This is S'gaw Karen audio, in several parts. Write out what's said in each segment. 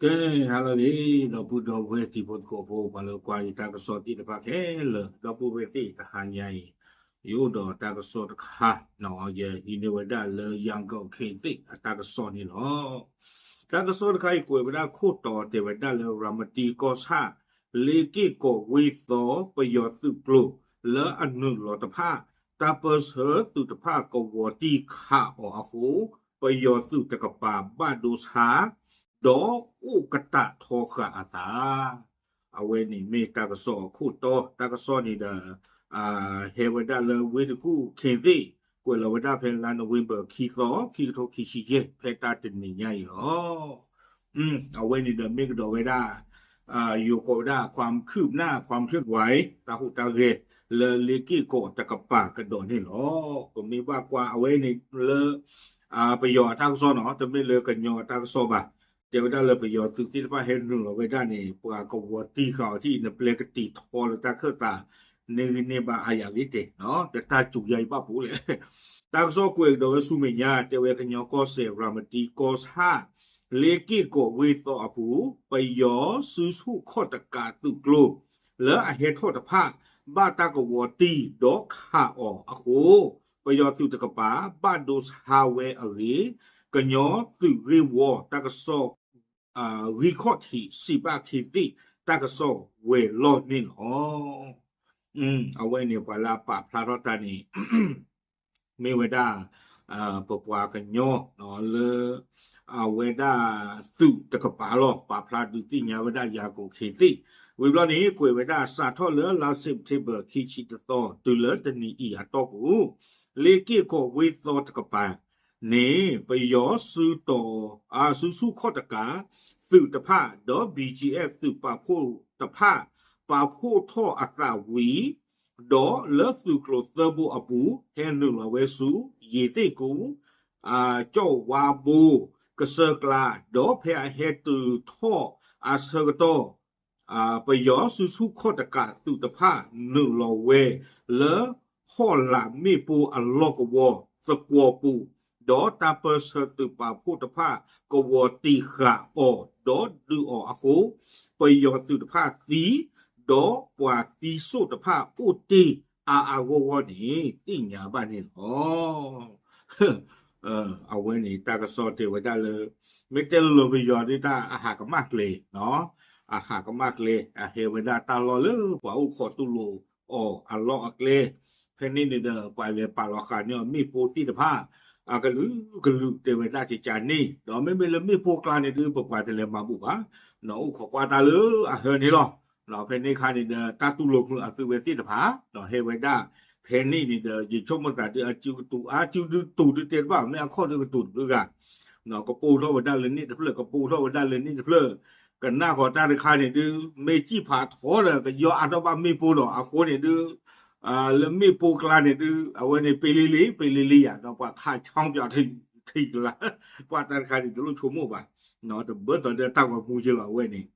ကဲ, ဟါလၢအဂ့ၤ ဒီပုၢ်ဒီဝဲၢ်တံၤဖိသကိးဖိ ပှၤလၢကွၢ်ယတၢ်ကစီၣ်သ့ၣ်တဖၣ်ခဲလၢာ် ဒီပုၢ်ဝဲၢ်သ့ၣ်တဟါညါအံၤ ယအိၣ်ဒီးတၢ်ကစီၣ်တခါ, ယဟံးန့ၢ်ဝဲဒၣ်လၢ Yangon ခ့သ့ၣ်အတၢ်ကစီၣ်န့ၣ်လီၤ. တၢ်ကစီၣ်တခါအံၤကွဲးဝဲဒၣ်ခိၣ်တီတဲဝဲဒၣ်လၢ ရၤမတံကီၢ်ဆၣ် လ့က့ၢ်ကီးဝ့ၢ်သီ ပယီၤသုးကျိၤ လၢအနုာ်လီၤတဖၣ် တၢ်ပၢၢ်ဆၢသုးတဖၣ်ကဝီၤတံၢ်ခးအီၤအဃိ ပယီၤသုးတကပၤဘၣ်ဒိဆါ ဒီးအိၣ်ကတၢၢ်ထီဃာ်အသး. အဝဲန့ၣ်မ့ၢ်တၢ်ကစီၣ်အခိၣ်တီ, တၢ်ကစီၣ်န့ၣ်ဒီး ဟဲဝဲဒၣ်လၢဝ့ၢ်တကူၣ်ခ့သ့ၣ်, ကွဲးလီၤဝဲဒၣ်ဖဲလါနိၣ်ဝ့ဘၢၣ် ခံသီ ခံကထိခံဆံယဲၢ် ဖဲတၢ်တနံၤညါအံၤလီၤ. အဝဲန့ၣ်ဒီးမ့ၢ်ကဒီးဝဲဒၣ် ယိၤကိးဝဲဒၣ် ความคืบหน้า ความเคลื่อนไหว တၢ်ဟူးတၢ်ဂဲၤ လၢလ့က့ၢ်ကီးတကပၤကဒီးန့ၣ်လီၤ. ပမ့ၢ်ဘၣ်ကွၢ်အဝဲန့ၣ်လၢ ပယီၤအတၢ်ကစီၣ်နီၤ, တမ့ၢ်လၢကညီအတၢ်ကစီၣ်ဘၣ်. တဲဝဲဒၣ်လၢပယီၤသုးသ့ၣ်တဖၣ်ဟဲနုာ်လီၤဝဲဒၣ်န့ၣ် ပှၤကဝီၤတံၢ်ဃာ်အီၤထံၣ် နပျဲကတံာ်ထီလၢတၢ်ခၢၣ်သး န့ၢ်ဂံၢ်န့ၢ်ဘါအါယၤဂ့ၤတဲာ်, တတၢ်စူၤယါအံၤဘၣ်ပူၤလဲၣ်. တၢ်ကစီၣ်ကွဲးကဒီးဝဲဆူမဲာ်ညါ တဲဝဲကညီကီၢ်စဲၣ် ရၤမတံကီၢ်ဆၣ် လ့က့ၢ်ကီးဝ့ၢ်သီအပူၤ ပယီၤစုဆူၣ်ခီၣ်တကးသုးကျိၤ လၢအဟဲထီၣ်တဖၣ် ဘၣ်တၢ်ကဝီၤတံၢ်ဒီးခးအီၤအဃိ ပယီၤသုးတကပၤ ဘၣ်ဒိဆါဝဲအဂ့ၢ် ကညီသုးဂ့ၢ်ဝီတၢ်ကစီၣ် ဂံၢ်ခီၣ်ထံးစံးဘၣ်ခ့သ့ၣ် တၢ်ကစီၣ်ဝဲၤလီၢ်န့ၣ်လီၤ. အဝဲန့ၣ်ပှၤလၢအပာ်ဖျါထီၣ်တၢ်န့ၣ် မ့ၢ်ဝဲဒၣ် ပပှၤကညီ လၢ အဝဲဒၣ်သုးတကပၤလီၤ ပာ်ဖျါဒုးသ့ၣ်ညါဝဲဒၣ်ယၤကိာ်ခ့သ့ၣ်, ဝံၤဘျီန့ၣ် ကွဲးဝဲဒၣ်စးထီၣ်လၢလါစဲးပထ့ဘၢၣ် ခံဆံတသီ တုၤလၢတနံၤအံၤအတီၢ်ပူၤ လ့က့ၢ်ကီးဝ့ၢ်သီတကပၤ န့ၣ် ပယီၤစုတီၤ စုဆူၣ်ခီၣ်တကး သုးတဖၣ် ဒီး ဘီၣ်ကၠံၣ်အဲၣ် သုးပာ်ဖှိၣ်တဖၣ် ပာ်ဖှိၣ်ထီၣ်အသးဝံၤ ဒီးလၢသုးကျိၤသၢဘိအပူၤ ဟဲနုာ်လီၤဝဲဆူ ယ့ၤသ့ၣ်ကူ ကၠီၣ်ဝါဘိ ကစၢၢ်ကျါ ဒီးဖဲအဟဲတုၤထီၣ်အဆၢကတီၢ် ပယီၤစုဆူၣ်ခီၣ်တကးသုးတဖၣ် နုာ်လီၤဝဲလၢ ဟီၣ်လာ်မ့ၣ်ပိၢ်အလီၢ်ကဝီၤသကွီၤပူၤ, ဒီးတၢ်ပၢၢ်ဆၢသုးပာ်ဖှိၣ်တဖၣ် ကဝီၤတံၢ်ဃာ်အီၤ ဒီးဒုးအီၤအဃိ ပယီၤသုးတဖၣ်သံ, ဒီးပှၤသံစိၣ်တဖၣ်အိၣ်တ့ၢ်အါအါဂီၢ်ဂီၢ်န့ၣ် သ့ၣ်ညါဘၣ်န့ၣ်လီၤ. အဝဲန့ၣ်တၢ်ကစီၣ်တဲဝဲဒၣ်လၢ မ့ၢ်တဲလိၤလိၤပယီၤဒ်တၢ်အဟးကမၣ်ကျဲ, အဟးကမၣ်ကျဲ အဟဲဝဲဒၣ်တၢ်လီၢ်လၢပှၤအိၣ်ခိးတူၢ်လိာ်အီၤအလီၢ်အကျဲ, ဖဲန့ၣ်န့ၣ်ဒီး ပှၤလဲၤပာ်လီၤဃာ်န့ၢ်အီၤမ့ၣ်ပိၢ်သ့ၣ်တဖၣ် အကလုာ်ကလုာ်တဲဝဲဒၣ်ကကန့ၣ်, ဒီးမ့မ့ၢ်လၢမ့ၣ်ပိၢ်ကျါန့ၣ်ဒုး ပပှၤတလဲၤမၤဘူၣ်ဘၣ်, အိၣ်ခိးကွၢ်တၢ်လၢအဟၢန့ၣ်လီၤ. ဖဲန့ၣ်အခါန့ၣ်ဒီး တၢ်တူၢ်လိာ်မုာ်အသုဝဲသ့ၣ်တဖၣ် ဒီးဟဲဝဲဒၣ် ဖဲန့ၣ်န့ၣ်ဒီး ယဆိကမိၣ်သးဒုး အစုကတူာ် အစုဒုးတူာ်ဒုးတဲတဘၣ် မ့ၢ်အခီၣ်ဒုးကတူာ်တဘျုးဂၤ ကပိၢ်ထီၣ်ဝဲဒၣ်လၢန့ၣ်တဖျၢၣ် ကပိၢ်ထီၣ်ဝဲဒၣ်လၢန့ၣ်တဖျၢၣ်, ကနၣ်ဃီၤတၢ်တခါန့ၣ်ဒုး မ့ၢ်စံၣ်ဖးထီဒီး ကယီအါထီၣ်ဘၣ်မ့ၣ်ပိၢ်ဒီးအဃိန့ၣ်ဒုး လၢမ့ၣ်ပိၢ်ကျါန့ၣ်ဒုး အဝဲန့ၣ် ပ့လ့လ့ ပ့လ့လ့ယၤ ဒီးပှၤခးဆီပၠးထံကလါ ပှၤတၢ်တခါန့ၣ် တလိၣ်ဆိကမိၣ်ဘၣ်, တဘၢၣ်တီၤဒၣ်တၢ်ဂီၤမူယဲလီၤ အဝဲန့ၣ်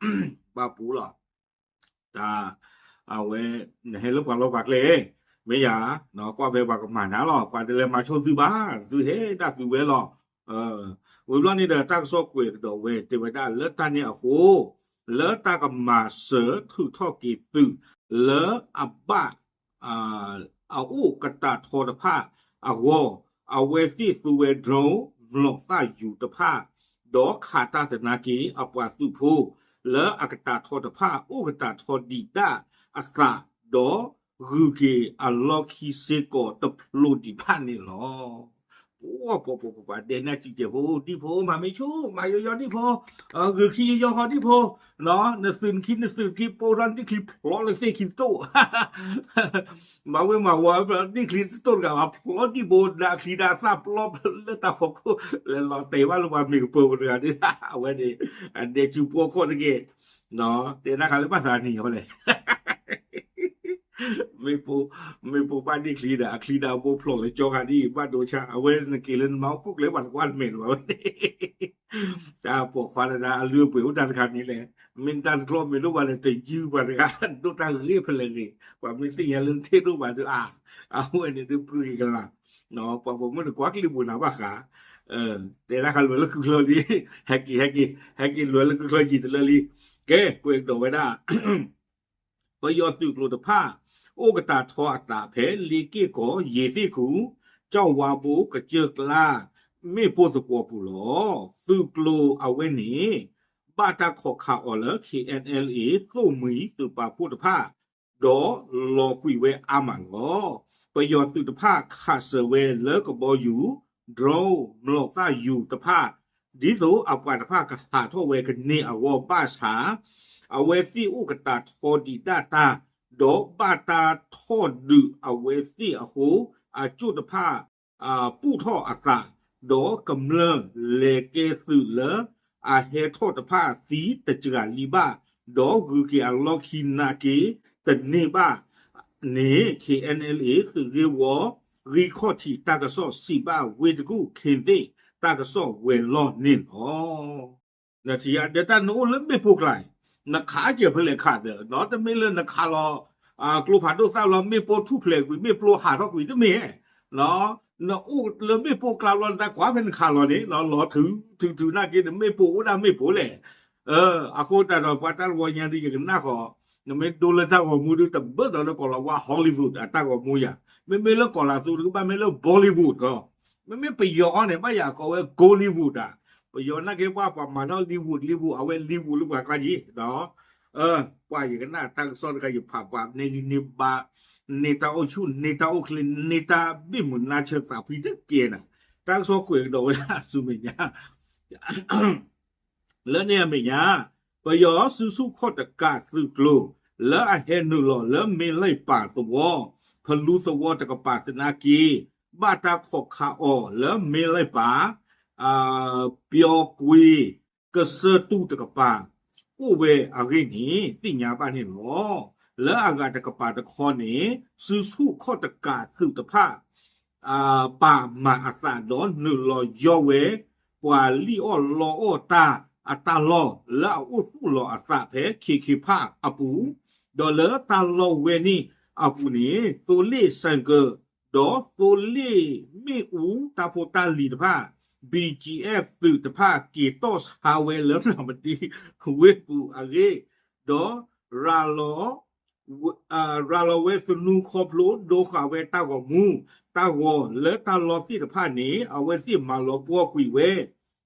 ဘၣ်ပူၤလီၤ. တၢ် အဝဲ နဟဲလၢပှၤလီၢ်ပှၤကျဲ မ့ၢ်ယၤ ကွၢ်ဖဲပှၤကမၤနၤလီၤ ပှၤတလဲၤမၤဆိသုဘၣ် သုဟဲဒၣ်သုဝဲလီၤ. ဝံၤဘျီန့ၣ်ဒီး တၢ်ကစီၣ်ကွဲးကဒီးဝဲ တဲဝဲဒၣ်လၢတၢ်န့ၣ်အဃိ လၢတၢ်ကမၤစၢၤထုးထီၣ်က့ၤသုး လၢအဘၣ် အအိၣ်ကတၢၢ်ထီတဖၣ်အဂီၢ် အဝဲသ့ၣ်သူဝဲ drone မျိာ်သၣ်ယူၤတဖၣ် ဒီးခးတၢ်သနာ်က့အပှၤသုးဖိ လၢအကတၢၢ်ထီတဖၣ် အိၣ်ကတၢၢ်ထီဒံးတၢ်အသး ဒီးဂုၤက့ၤအလီၢ်ခံစ့ၢ်ကီးတဖျိဒံးဘၣ်န့ၣ်လီၤ. ပှၤပှၤပှၤပှၤဒဲးနၢ်စံးကဲးဖိ ဒံၣ်ဖိ မၤမ့ၢ်ဆိ မၤယီယီဒံၣ်ဖိ ဂုၤခံယီယီဃီဒံၣ်ဖိ နသုးနခံ နသုးနခံ ပိၢ်ထီၣ်နံၣ်ချံဖျိလၢသ့ၣ်ခံတတိၢ် မၤဝဲမၤဝီ နံၣ်ချံတတိၢ်တဂၤဘၣ် ဖျိဒံၣ်ဖိ ဒၣ်ချံဒၣ်သၣ်ပျီလၢတၢ်ဖီခိၣ် လဲၤလီၤတဲာ်ဘၣ်လၢပှၤမ့ၢ်ကပၢၤပတဂၤဒီး အဝဲန့ၣ် အဒဲကၠူပှီၢ်ခီၣ်တက့ၢ် တဲတၢ်ခါလၢဘၣ်သးနံၤအီၤလဲၣ် မ့ၢ်ပိၢ် မ့ၢ်ပိၢ်ဘၣ်ဒံၣ်ချံဒီး အချံဒၣ်ဘိဖျိးလၢကၠီဃာ်ဒ်အံၤ ဘၣ်ဒိဆါ အဝဲနက့ၤလၢနမၤအိၣ်ကူၣ်ကျဲဘၣ်တကွၢ်တမဲာ်လၢၤဘၣ်ဝဲန့ၣ် တၢ်ပိာ်ခွါတဂၤအလုၢ်အပှ့ၤအိၣ်တၢ်တခါန့ၣ်လဲၣ် မ့ၢ်တၢ်တကျီမ့ၢ်ဒိၣ်ဘၣ်လဲၣ် တယုၢ်ပှၤတဂၤ ဒိၣ်တၢ်ဂ့ၤဖဲလဲၣ်ဂ့ၤ ပှၤမ့ၢ်သ့ၣ်ညါလၢနထံၣ်ဒိၣ်ဘၣ်ဒုး အါ အဝဲန့ၣ်ဒုးပြုၢ်က့ၤကလာ် ပှၤပိာ်မုၣ်တကွၢ်ကျံးပူၤနၤဘၣ်ဃး တဲဒၣ်ဃးလွဲၤလၢကုၢ်ချၢလံ, ဟဲက့ၤ ဟဲက့ၤ ဟဲက့ၤလွဲၤလၢကုၢ်ချၢယံာ်တလၢလံ. ကဲ ကွဲးကဒီးဝဲဒၣ် ပယီၤသုးကျိၤတဖၣ် အိၣ်ကတၢ်ထီအသးဖဲလ့က့ၢ်ကီၢ် ယ့ၤသ့ၣ်ခူၣ် ကၠီၣ်ဝါဘိ ကစၢၢ်ကျါ မ့ၣ်ပိၢ်သကွီၤပူၤလီၤ. သုးကျိၤအဝဲန့ၣ် ဘၣ်တၢ်ခိးခးအီၤလၢ KNLA သိၣ်မှံၤသုးပာ်ဖှိၣ်တဖၣ် ဒီးလီၤကွံာ်ဝဲအါမးလီၤ. ပယီၤသုးတဖၣ်ခးစၢၤဝဲလၢကဘီယူၤ drone မျိာ်သၣ်ယူၤတဖၣ် ဒ်သိးအပှၤတဖၣ်ကဟးထီၣ်ဝဲကန့ၢ်အဂီၢ်ဘၣ်ဆၣ် အဝဲသ့ၣ်အိၣ်ကတၢ်ထီဒံးဒၣ်တၢ် ဒီးဘၣ်တၢ်ထီၣ်ဒုးအဝဲသ့ၣ်အဃိ အကၠိၣ်တဖၣ် ပူၣ်ထီၣ်အသး ဒီးကမျၢၢ်လဲၤကဲသုးလၢ အဟဲထီၣ်တဖၣ်သံတစှၤလံဘၣ် ဒီးဂုၤက့ၤအလီၢ်ခံနာ်က့တန့ၢ်ဘၣ်န့ၣ် KNLA သုးဂ့ၢ်ဝီ ဂံၢ်ခီၣ်ထံးတၢ်ကစီၣ်စံးဘၣ်ဝ့ၢ်တကူၣ် ခ့သ့ၣ် တၢ်ကစီၣ်ဝဲၤလီၢ်န့ၣ်လီၤ. နထံၣ်ဧါ ဒီးတၢ်နအိၣ်လၢမ့ၣ်ပိၢ်ကျါ နခးကဲဖဲလဲၣ်ခးဒီး တမ့ၢ်လၢနခးလီၤ ကျိဖးဒိၣ်သၣ်ဘျီ မ့ၣ်ပိၢ်ထူၣ်ဖျဲးကွံာ် မ့ၣ်ပိၢ်ဟးထီၣ်ကွံာ်တမ့ၢ် နအိၣ်လၢမ့ၣ်ပိၢ်ကျါဘျီ နတၢ်ကွၢ်ဖဲနခးလီၤန့ၣ် လီၤထုးထုးထုးနာ်က့ နမ့ၣ်ပိၢ်အိၣ်ဒၣ်မ့ၣ်ပိၢ်လဲၣ်. အဃိတၢ်ဒီးပှၤတၢ်တဝီညါဒ်ယကနၣ်ဃီ နမ့ၢ်ဒိလၢတၢ်ဂီၤမူဒ်တဘၢၣ်ဒီးလၢကီၢ်လီၤဝါ Hollywood အတၢ်ဂီၤမူယၤ မ့မ့ၢ်လၢကီၢ်လၤသူတကဘၣ်မ့ၢ်လၢ Bollywood လီၤ. မ့မ့ၢ်ပယီၤအီၤန့ၣ် ဘၣ်ယၤကိးဝဲ Gollywood ဧါ. ပယီၤနာ်က့ဘၣ်ပှၤမၤထီၣ် Leewood Leewood အဝဲ Leewood လၢပှၤကျါယံၤ ပှၤယကနၣ်တၢ်ကစီၣ်တခါ ယဖးပှၤန့ၢ်ဂံၢ်န့ၢ်ဘါ န့ၢ်တၢ်အိၣ်ဆူၣ် န့ၢ်တၢ်အိၣ်ချ့ န့ၢ်တၢ်ဘ့ၣ်မုာ်နါဆၢသးဖှံတကဲနၤ တၢ်ကစီၣ်ကွဲးကဒီးဝဲဒၣ်ဆူမဲာ်ညါ လၢန့ၣ်အမဲာ်ညါ ပယီၤစုဆူၣ်ခီၣ်တကးသုးကျိၤ လၢအဟဲနုာ်လီၤလၢမ့ၢ်လၢပၢ်သဝီ ဖလူသဝီတကပၤသနာ်က့ ဘၣ်တၢ်ခိးခးအီၤလၢမ့ၢ်လၢပၢ် ပျီကွံ ကစၢၢ်တူၢ်တကပၤ အိၣ်ဝဲအဂ့ၢ်န့ၣ် သ့ၣ်ညါဘၣ်န့ၣ်လီၤ. လၢအဂၤတကပၤတခီန့ၣ် စုဆူၣ်ခီၣ်တကးသုးတဖၣ် ပာ်မၤအသးဒီးနုာ်လီၤယီဝဲ ပှၤလံၣ်အီၣ်လီအီၣ်တၢ်အတၢ်လီၢ် လၢအအိၣ်သူၣ်လီၤအသးဖဲ ခ့ခ့ဖၣ်အပူၤ, ဒီးလၢတၢ်လီၢ်ဝဲန့ၣ်အပူၤန့ၣ် သိလ့ၣ်စဲၣ်ကၢၣ် ဒီးသိလ့ၣ်မ့ၣ်အူ တၢ်ဖိတၢ်လံၤတဖၣ် BGF သုးတဖၣ် က့ၤတီၣ်ဆါဝဲလၢနၢ်ပတံ ဝ့ၢ်ပူၤအဂ့ၢ်, ဒီးရၤလီၤ ရၤလီၤဝဲသနူခီဖျိ ဒိဃာ်ဝဲတၢ်ဂီၤမူ တၢ်ဂီၤလၢတၢ်လီၢ်သ့ၣ်တဖၣ်န့ၣ် အဝဲသ့ၣ်မၤလီၤပှီၢ်ကွံာ်ဝဲ,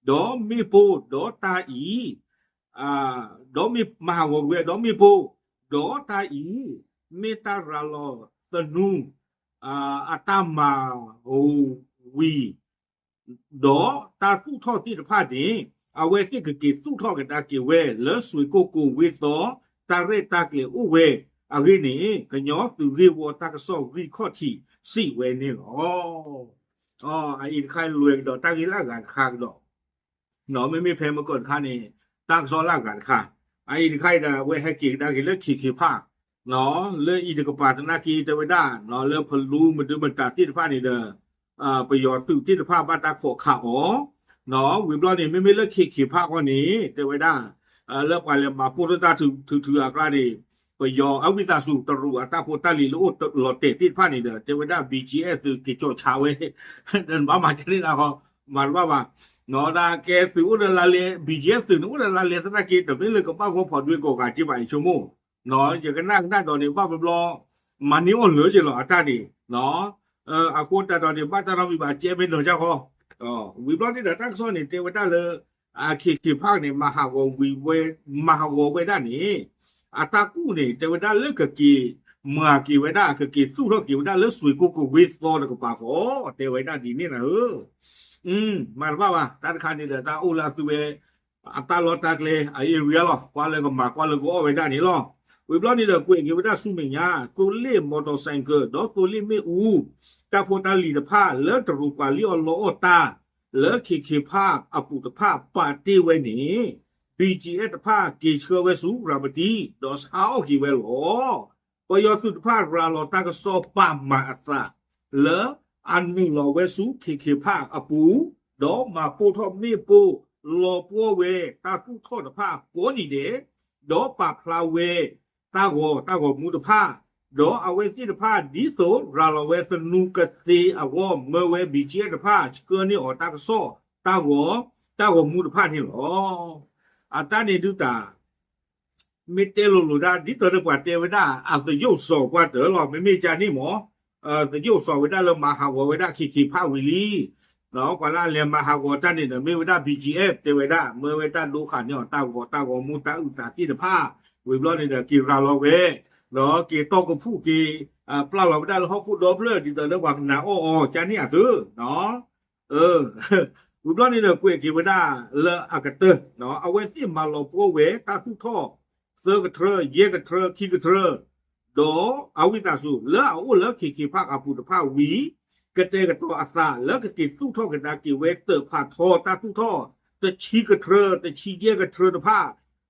ဒီးမ့ၣ်ပိၢ်ဒီးတၢ်အံၤ ဒီးမ့ၢ်မၤဟးဂီၤကွံာ်ဝဲ ဒီးမ့ၣ်ပိၢ် ဒီးတၢ်အံၤ မ့ၢ်တၢ်ရၤလီၤသနူ အတၢ်မၤဂီၤဝံၤ ဒီးတၢ်သူၣ်ထီၣ်သ့ၣ်တဖၣ်န့ၣ် အဝဲသ့ၣ်ကက့ၤသူၣ်ထီၣ်ကဒါက့ၤဝဲ လၢစွ့ၣ်ကိၣ်ကိၣ်ဝ့ၢ်သီ တၢ်ရဲၣ်တၢ်ကျဲၤအိၣ်ဝဲအဂ့ၢ်န့ၣ် ကညီသုးဂ့ၢ်ဝီတၢ်ကစီၣ်ဂံၢ်ခီၣ်ထံးစံးဝဲန့ၣ်လီၤ. အအံၤတခါလွဲၤကဒီး တၢ်ဂ့ၢ်လၢအဂၤတခါကဒီး မ့မ့ၢ်ဖဲမုၢ်ကီၢ်တခါန့ၣ် တၢ်ကစီၣ်လၢအဂၤတခါ, အအံၤတခါအံၤဒီး အဝဲဟဲက့ၤကဒါက့ၤလၢ ခ့ခ့ဖၣ်, လၢအံၤတကပၤသနာ်က့ တဲဝဲဒၣ် လၢဖလူမဒုမတၤသ့ၣ်တဖၣ်န့ၣ်ဒီး ပယီၤသုးသ့ၣ်တဖၣ်ဘၣ်တၢ်ခိးခးအီၤ, ဝံၤဘျီန့ၣ် မ့မ့ၢ်လၢ ခ့ခ့ဖၣ်အဂီၢ်န့ၣ် တဲဝဲဒၣ် လၢပှၤလဲၤမၤပိၢ်ထီၣ်တၢ်ထုးထုးအကျါန့ၣ် ပယီၤအဝံသးစူၤ တရူးအတၢ်ဖိတၢ်လံၤလၢအိၣ်လီၤတဲာ်သ့ၣ်တဖၣ်န့ၣ်ဒီး တဲဝဲဒၣ် BGF သုးက့ၤကၠီၣ်ဆါဝဲ ဒီးနဘၣ်မၤကဲန့ၣ်လၢ မၤတဘၣ်ဘၣ်, နဒၣ်ကဲသုးအိၣ်ဒီးလါလဲ BGF သုးန့ၣ်အိၣ်ဒီးလါလဲသနာ်က့ တမ့ၢ်လၢကဘၣ်ဂီၢ်ဖီၣ်ဒွဲၣ်ကိးဂၤက့ဘၣ်အံၤဆိကမိၣ်, ယကနၣ်ကနၣ်ဒီးန့ၣ် ဘၣ်ဘျီဘျီ မၤန့ၢ်အီၣ်လၢက့ၤလီၤအတၢ်န့ၣ် အဃိတၢ်ဒီးန့ၣ် ဘၣ်တၢ်နီတမံၤဘၣ် ကဲမ့ၢ်နီၤကၢ်ဃီ, ဝံၤဘျီန့ၣ်ဒီးတၢ်ကစီၣ်န့ၣ် တဲဝဲဒၣ်လၢ အခ့ခ့ဖၣ်န့ၣ် မၤဟးဂီၤဝံၤဝဲ မၤဟးဂီၤဝဲဒၣ်န့ၣ် အတၢ်ကူၣ်န့ၣ် တဲဝဲဒၣ်လၢကက့ၤမၤက့ၤဝဲဒၣ် ကက့ၤသူၣ်ထီၣ်က့ၤဝဲဒၣ်လၢစွ့ၣ်ကိၣ်ကိၣ်ဝ့ၢ်သီတကပၤဃီ တဲဝဲဒၣ်ဒ်န့ၣ်နဧၢ မၤတဘၣ်ဘၣ် တၢ်တခါန့ၣ်ဒီး တၢ်အိၣ်လၢအသုဝဲ အတၢ်လီၢ်တၢ်ကျဲ အ area လီၤ ကွၢ်လၢကမၤကွၢ်လၢကအီၣ်ဝဲဒၣ်န့ၣ်လီၤ. ဝံၤဘျီန့ၣ်ဒီး ကွဲးက့ၤဝဲဒၣ်ဆူမဲာ်ညါ သိလ့ၣ် မော်တော်ဆိုင်ကယ် ဒီးသိလ့ၣ်မ့ၣ်အူ တၢ်ဖိတၢ်လံၤတဖၣ် လၢတရူးပှၤလံၣ်အီၣ်လီအီၣ်တၢ် လၢခ့ခ့ဖၣ်အပူၤတဖၣ်ပာ်တ့ၢ်ဝဲန့ၣ် BGF တဖၣ်က့ၤဆှၢဝဲဆူရၤမတံ ဒီးဆါအီၣ်က့ၤဝဲလီၤ. ပယီၤသုးတဖၣ်ရၤလီၤတၢ်ကစီၣ်ပာ်မၤအသး လၢအနုာ်လီၤဝဲဆူခ့ခ့ဖၣ်အပူၤ, ဒီးမၤပိၢ်ထီၣ်မ့ၣ်ပိၢ်လီၤပှီၢ်ဝဲတၢ်သူၣ်ထီၣ်တဖၣ်ကိးနံၤဒဲး, ဒီးပာ်ဖျါဝဲတၢ်ဂီၤတၢ်ဂီၤမူတဖၣ်, ဒီးအဝဲသ့ၣ်တဖၣ်ဒ်သိးရၤလီၤဝဲသနူကသ့အဂီၢ် မၢဝဲ BGF တဖၣ်ဆှၢန့ၢ်အီၤတၢ်ကစီၣ် တၢ်ဂီၤ, တၢ်ဂီၤမူတဖၣ်န့ၣ်လီၤ. အတၢ်န့ၣ်ဒုးတၢ် မ့ၢ်တဲလိၤလိၤဒၣ် ဒ်သိးဒီးပှၤတဲဝဲဒၣ် အသယုၢ်စီၤပှၢ်တၢၢ်လီၤ. မ့မ့ၢ်ကန့ၣ်မ့ၢ် သယုၢ်စီၤဝဲဒၣ်လၢမၤဟးဂီၤဝဲဒၣ် ခ့ခ့ဖၣ်ဝံၤလံ. ပှၤလၢအလဲၤမၤဟးဂီၤတၢ်န့ၣ်ဒီး မ့ၢ်ဝဲဒၣ် ဘီကၠံအ့ၣ် တဲဝဲဒၣ် မၢဝဲတၢ်ဒိဃာ်န့ၢ်အီၤ တၢ်ဂီၤတၢ်ဂီၤမူ တၢ်အုၣ်တၢ်သံၣ်တဖၣ် ဝံၤဘျီန့ၣ်ဒီး က့ၤရၤလီၤဝဲ က့ၤတီၢ်ကဖူၣ်က့ၤ ပျၢ်လီၤဝဲဒၣ်လၢဟီၣ်ခိၣ်ဒီဖျၢၣ် ဒ်သိးလၢပှၤကနၣ်အီၣ်အီၤ ကန့ၣ်အသိး ဝံၤဘျီန့ၣ်ဒီး ကွဲးက့ၤဝဲဒၣ်လၢအကတၢၢ် အဝဲသ့ၣ်မၤလီၤပှီၢ်ဝဲတၢ်သူၣ်ထီၣ် သၢကထြၢ ယဲၢ်ကထြၢ ခံကထြၢ ဒီးအဝံသးစူၤ လၢအအိၣ်လၢခ့ခ့ဖၣ်အပူၤတဖၣ်ဝံၤ ကတဲာ်ကတီၤအသးလၢကက့ၤသူၣ်ထီၣ်ကဒါက့ၤဝဲ တၢၣ်ဖးထီတၢ်သူၣ်ထီၣ် တဆံကထြၢ တဆံယဲၢ်ကထြၢတဖၣ်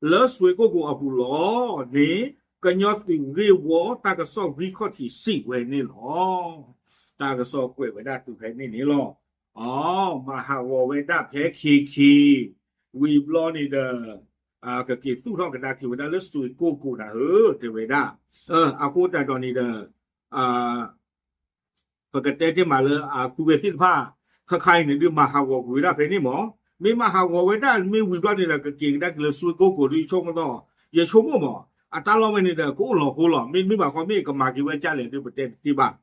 လၢစွ့ကိၣ်ကိၤအပူၤလီၤန့ၣ် ကညီသုးဂ့ၢ်ဝီတၢ်ကစီၣ်ဂံၢ်ခီၣ်ထံးစံးဝဲန့ၣ်လီၤ. တၢ်ကစီၣ်ကွဲးဝဲဒၣ်တုၤဖဲန့ၣ်န့ၣ်လီၤ. အ မၤဟးဂီၤဝဲဒၣ်ဖဲခ့ခ့ ဝံၤဘျီန့ၣ်ဒီး ကက့ၤသူၣ်ထီၣ်ကဒါက့ၤဝဲဒၣ်လၢစွ့ကိၣ်ကိၤနၤဧၢ တဲဝဲဒၣ်. အဃိသတးဒီးန့ၣ်ဒီး ပကတဲတ့ၢ်မးလၢအသူဝဲသ့ၣ်တဖၣ် ခါခါအံၤန့ၣ်ဒုး မၤဟးဂီၤကွံာ်ဝဲဒၣ်ဖဲန့ၣ်မး, မ့ၢ်မၤဟးဂီၤဝဲဒၣ် မ့ၢ်ဝံၤဘျီန့ၣ်ဒီး ကက့ၤကဒါက့ၤလၢစွ့ကိၣ်ကိၤဒုး ယဆိကမိၣ်သီၣ် ယဆိကမိၣ်မး အတၢ်လီၢ်ဝဲန့ၣ်ဒီး ကအိၣ်လီၤဃိလီၤ မ့တမ့ၢ်ဘၣ်ခီ မ့ၢ်ကမၤက့ၤဝဲဒ်လဲၣ်ဒုး ပတဲတသ့ဘၣ်.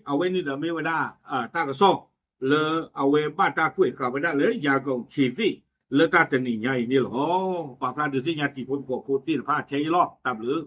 အဝဲန့ၣ်ဒီးမ့ၢ်ဝဲဒၣ် တၢ်ကစီၣ် လၢအဝဲဘၣ်တၢ်ကွဲးဃာ်ဝဲဒၣ်လၢ ယၤကိာ်ခ့သ့ၣ် လၢတၢ်တနံၤညါအံၤန့ၣ်လီၤ. ပာ်ဖျါဒုးသ့ၣ်ညါတံၤဖိသကိးဖိသ့ၣ်တဖၣ်ထဲအံၤလီၤ. တၢ်ဘျုး